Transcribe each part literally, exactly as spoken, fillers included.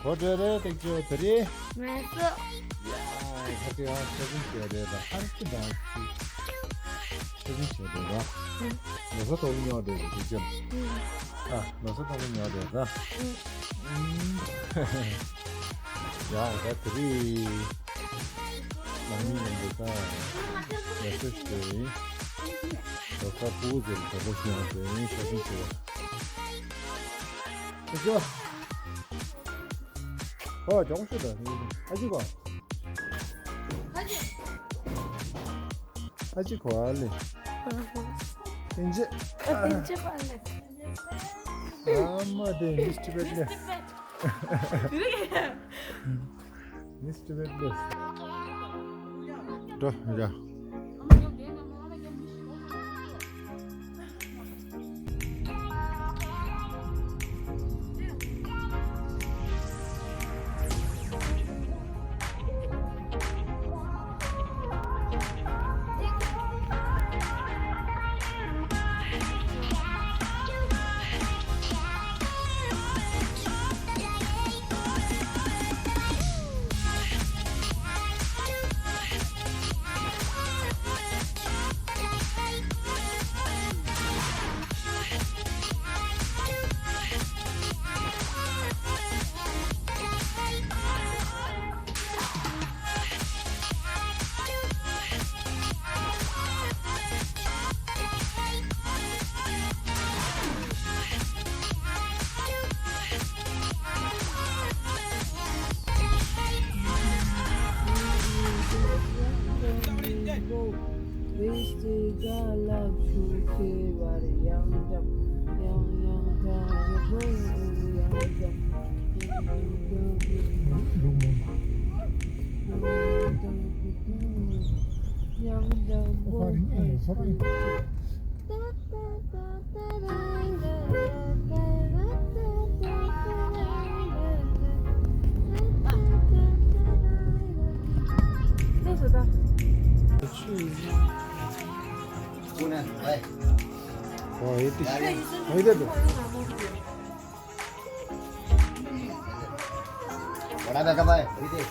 གོ་བྲོས་རེད་ཏིག་ཅོ་དེ་རེད། ང་སོ། ཡ། ཧ་ཅི་ཡང་ཆ་ཚང་བྱས་རེད་ད། ཧ་ཅི་དང་ཅི། ཆ་ཚང་བྱས་རེད་ད། ང་ས་ཐོག་ཉོ་རེད་ཏིག་ཅོ། ཨ། ང་ས་ཐོག་ཉོ་རེད་ད། ཡ། ད་དེ་རེད། ནང་མི་ཡོང་དུས་ད་ང་ས་ཞིག་ཡིན། ད་ས་ཕྲུ་གུ་ཟེར་ད་ལོ་ཞིག་ཡོང་དུས་ཡིན། ཆ་ཚང་བྱས་རེད། ཨ་ཅོ། ཨོ། ཅོང་ཤུ་ད། ཨ་ཅི་གོ། ཨ་ཅི་གོ་ཨ་ལེ། ཨིན་ཇི། ཨ་ཏིན་ཅི་པ་ལེ། ཨ་མ་དེ་མིས་ཊི་བེད་ལེ། མིས་ཊི་བེད་ལེ། འགྲོ་ཡ།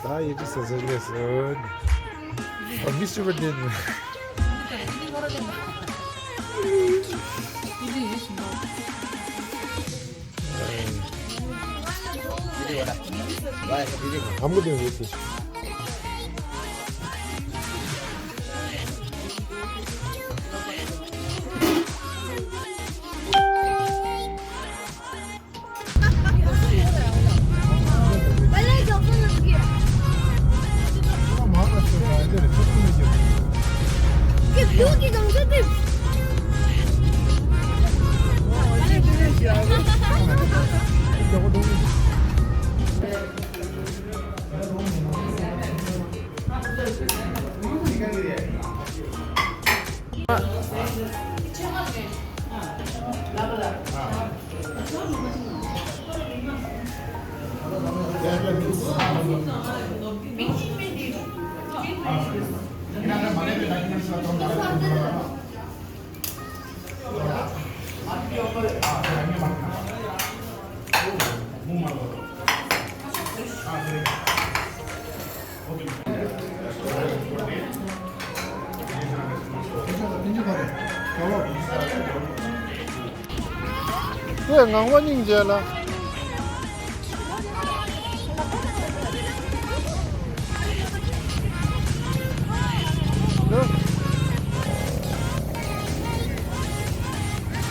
ད་ཡི་ཏི་ས་ཟ་གི་རེད་ཟེར། ཨ། མི་སུ་བ་དེ་ནི། ཨ་མོ་དེ་རེད་དེ། དེ་ངང་པ་སྙིང་རྗེ་ལ།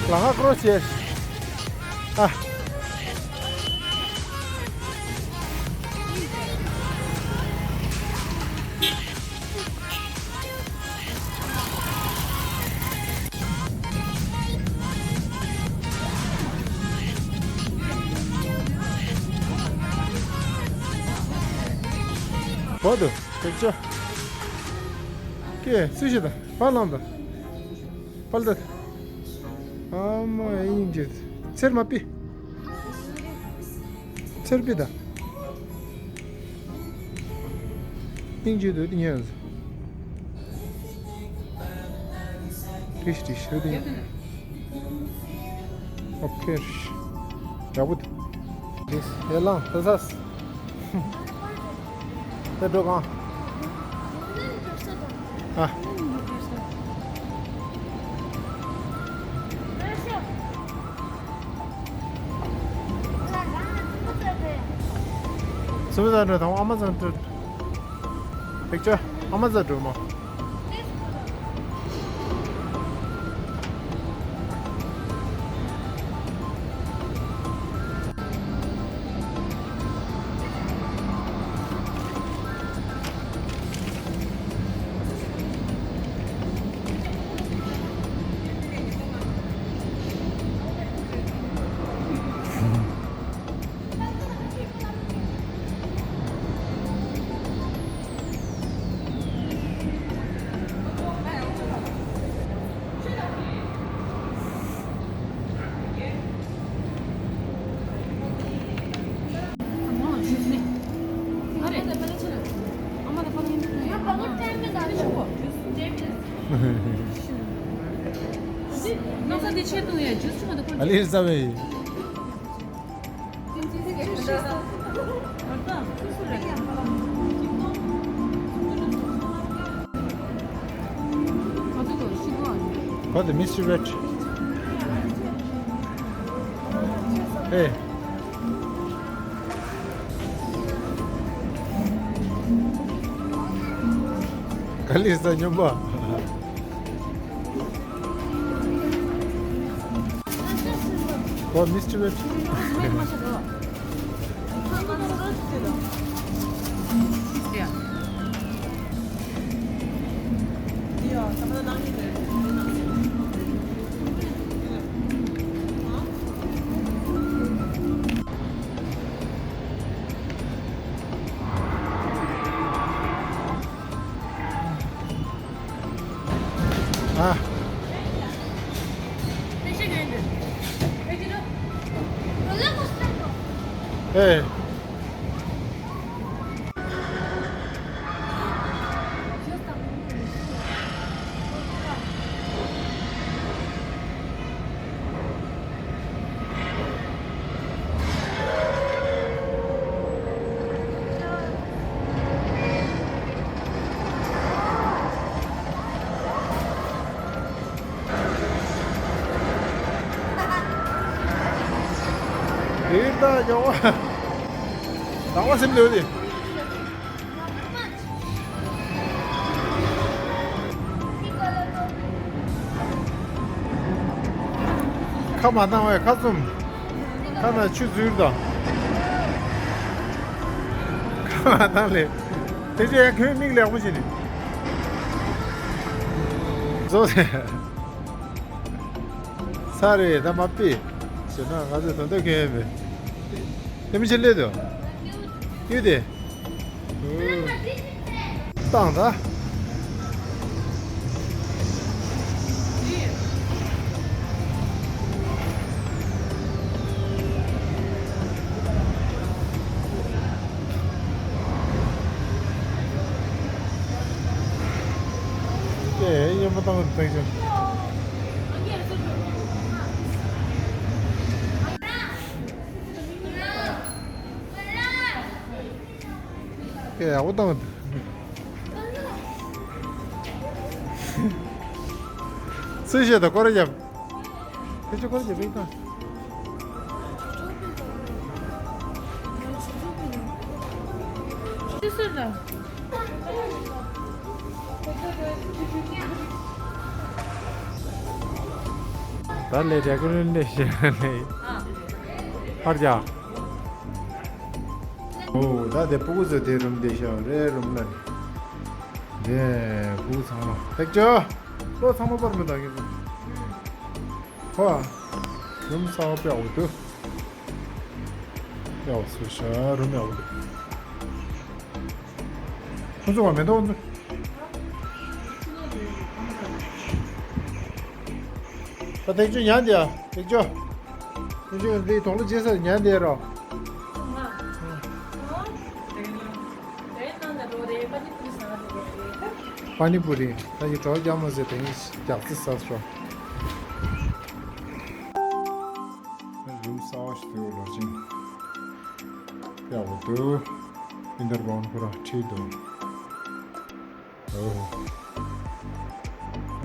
ལ་ཧ་ཀྲོ་ཆེ། ཨ། བོ་དུ་ཐུག་ཅོ། ཀེ་སུ་ཞིག་དང་ཕར་ལངས་དང་། ཕར་ལྟ། ཨ་མ་ཨིན་ཇི། ཚེར་མ་པི། ཚེར་པི་ད། ཨིན་ཇི་དུ་ཏི་ཉན། ཏིཤ་ཏིཤ་ཧུ་ཏི། ཨོ་ཁེ། ཡག་པོ་འདུག་ཡ་ལང་ད་ས། དེ་འགྲོ་གང་། ཨ། སུ་མི་ཚང་འགྲོ་དང་ཨ་མ་ཚང་འགྲོ། ཐེག་ཆོ། ཨ་མ་ཚང་འགྲོ་མོ། ཨ་ལི་ས་བེ། What the mystery red? Hey. ག་ལེར་ས་སྨྱོན་པ། ཨོ། མིས་ཊི་ཝེཊ། ཨ། ཨེ། དེ་ལྟ་ཡོང་བ། དང་བ་སེམས་འདོད་དེ། ཁ་མ་བཏང་བས་ཁ་བཙུམ། ཁ་ན་ཆུ་འཛུལ་དང་། ཁ་མ་བཏང་ལས། དེ་ཚོ་ཡང་ཁོའི་མིག་ལེགས་པོ་བྱས་ནས། བཟོ་ས་རེད་ད་མ་པི། ཞེ་ན་ང་ཚོས་ད་ལྟ་ཁྱོན་ཡོད་པས། དེ་མི་ཆེ་སླེབས་དོ། ཡོད་དེ། བཏང་ད། ཨེ། ཡོད་མ་བཏང་བཏང་ཆོག་ཨེ། ཡག་པོ་བཏང་། སུས་བཤད་དང་སྐོར་ར་བརྒྱབ། ཁྱེད་ཚོ་སྐོར་ར་བརྒྱབ་པའི་བཏང་། ཅི་ཟེར་ལ། ད་ལས་རྒྱ་གར་ལས་ཤེས་ནས། ཧར་རྒྱ། ཨོ། ད་དེ་སྤུ་གུ་ཚོ་དེ་རུམ་དེ་ཤ་རེ་རུམ་ལ་ནི། དེ་སྤུ་གུ་ཚང་མ་ཐེག་ཅོ། ལོ་ཚང་མ་པར་མི་འདང་གི་འདུག་ཧོ། རུམ་གསར་པ་ཡག་པོ་འདུག་ཡག་པོ་བཟོས་ཤག་རུམ་ཡག་པོ་འདུག་ཁོ་ཚོ་བ་མེ་ཏོག་ཚོ། ད་ཐེག་ཆུ་ཉན་དེ་ཡ། ཐེག་ཆུ། ཐེག་ཆུ་འདི་དོག་ལོ་རྗེས་ས་ཉན་དེ་རོ། པ་ནི་པུ་རི། ད་ཡི་གྲོགས་རྒྱ་མོ་ཟེར་དེ་ཡིན་རྒྱག་རྩི་ཟ་སོ། རུམ་གསར་པ་ཞིག་འདུག་ལོ་ཆེན། ཡག་པོ་འདུག་ཨིན་དར་བོན་ཁོ་རང་ཁྲིད་འདུག་ཨོ།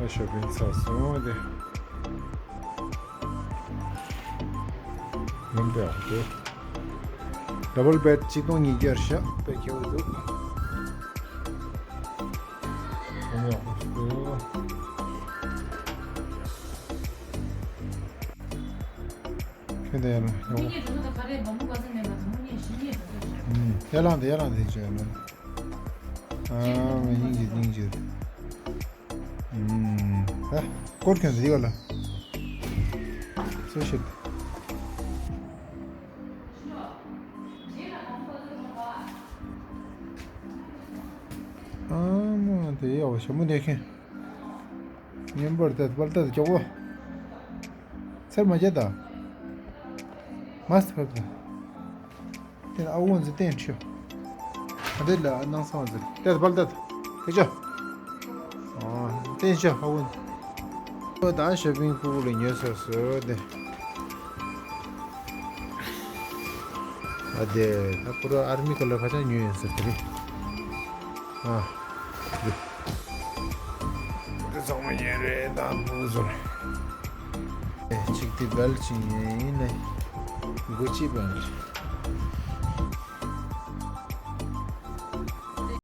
ཨ་ཤོ་པིང་ཚར་སོང་དེ། ལམ་པའི་འོག་ཏུ། ཌབ་བལ་བེཌ་ཆིག་སྟོང་ཉིས་བརྒྱར་བཞག་པའི་ཁྱེའུ་འདུག་ལམ་པའི་འོག་ཏུ། ཁྱོད་དེ་ཡར་ལངས། ཡར་ལངས། ཨུམ། ཡར་ལངས་དེ། ཡར་ལངས་དེ་བྱས་ན། ཨ་མ། སྙིང་རྗེ། སྙིང་རྗེ། ཨུམ། ད་སྐོར་ཁྱོད་དེ་ཡར་ལ། སུ་ཞིག་ཨ་མ། དེ་ཡག་པོ་ཞྭ་མོ་དེ་ཁྱོད། ཉན་པར་ལྟ། པར་ལྟ་དུ་ཀྱོག་པོ། ཚེར་མ་བརྒྱབ་དང་། མ་སི་ཕབ་དང་། དེ་ནས་ཨ་ཁུ་ཚོ་བསྟན་ཆོག་ཨ་དེ་ལ་སྣང་སང་བ་ཚོ་ལྟ་དང་། པར་ལྟ་དང་། ཐེག་ཆོག་ཨ་བསྟན་ཆོག་ཨ་ཁུ་ཚོ། ད་ཤོ་པིང་ཕྲུ་གུ་ལ་ཉོས་ཚར་སོང་དེ། ཨ་དེ་ད་ཁོ་རང་ཨར་མི་ཀ་ལར་ཁ་ཆག་ཉོས་ཡོད་ཟེར་དེ་རེད། ཨ། འདི། འདི་ཚང་མ་ཉོས་རེད། ད་ཕྲུ་གུ་ཚོར། ཨེ། གཅིག་དེ་བེལ་ཊི་ཅིག་ཉོས་ཡིན་ནའི། གུ་ཅི་བེལ་ཊི།